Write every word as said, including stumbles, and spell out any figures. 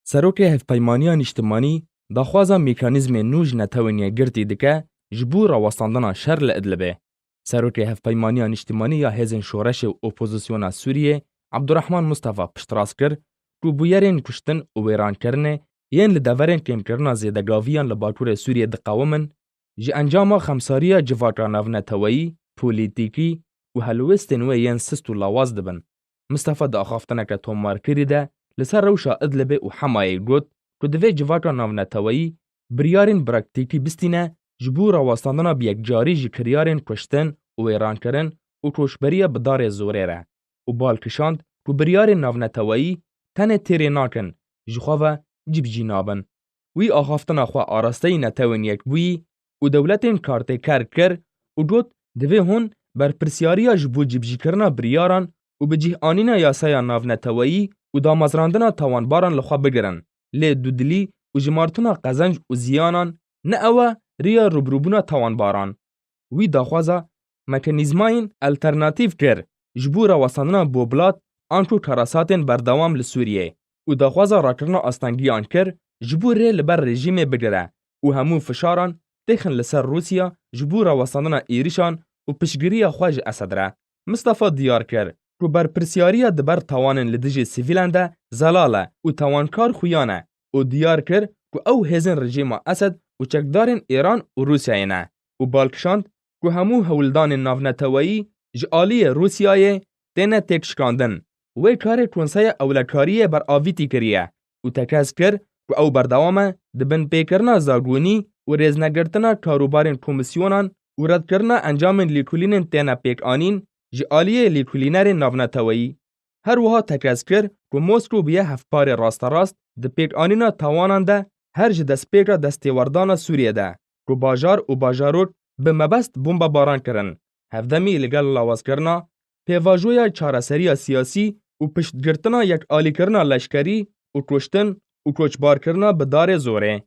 Serokê Hevpeymaniya Nîştimanî daxwaza mekanîzmên nû ji Netewên Yekgirtî dike ji bo rawestandina şer li Idlibê. Serokê Hevpeymaniya Nîştimanî ya Hêzên Şoreşê û Opozisyona Sûriyê Abdurrahman Mustafa piştrast kir ku bûyerên kuştin û wêrankirinê yên li deverên kêmkirina zêdegaviyan li Bakurê Sûriyê diqewimin, ji encama xemsariya civaka navneteweyî, polîtîkî û helwestên wê yên sist û lawaz dibin. Mistefa di axaftineke tomarkirî de li ser rewşa Idlibê û Hemayê got ku divê civaka navneteweyî biryarên praktîkî bistîne ji bo rawestandina bi yekcarî ji kiryarên kuştin û wêrankirin û koçberiya bi darê zorê re û bal kişand ku biryarên navneteweyî tenê têrê nakin, ji xwe ve cibicî nabin. Wî axaftina xwe arasteyî Netewên Yekbûyî û dewletên kartêker kir û got, divê hûn berpirsiyariya ji bo cîbicîkirina biryaran û bi cih anîna yasaya navneteweyî û damezrandina tawanbaran li xwe bigirin, lê dudilî û jimartina qezenc û ziyanan ne ew e riya rûbirûbûna tawanbaran. Wî daxwaza mekanîzmayên alternatîf kir ji bo rawestandina bobilat anku karasatên berdewam li Sûriyê û daxwaza rakirina astengiyan kir ji bo rê li ber rejîmê bigire û hemû fişaran têxin li ser Rûsya ji bo rawestandina êrişan û piştgiriya xwe ji Esed re. Mistefa diyar kir ku berpirsiyariya di ber tawanên li dijî sivîlan de zelal e û tawankar xuyan e û diyar kir ku ew hêzên rejîma Esed û çekdarên Îran û Rûsyayê ne û bal kişand ku hemû hewldanên navneteweyî ji aliyê Rûsyayê têne têkşikandin. Wê karê Konseya Ewlekariyê beravîtî kiriye û tekez kir ku ew berdewam e di binpêkirina zagonî û rêznegirtina karûbarên komîsyonan û redkirina encamên lêkolînên têne pêkanîn ji aliyê lêkolînerên navneteweyî. Her wiha tekez kir ku Moskow bûye hevparê rasterast di pêkanîna tawanan de her ji destpêka destêwerdana Sûriyê de ku bajar û bajarok bi mebest bombebaran kirin, hevdemî li gel lawazkirina pêvajoya çareseriya siyasî û piştgirtina yekalîkirina leşkerî û kuştin û koçbarkirina bi darê zorê.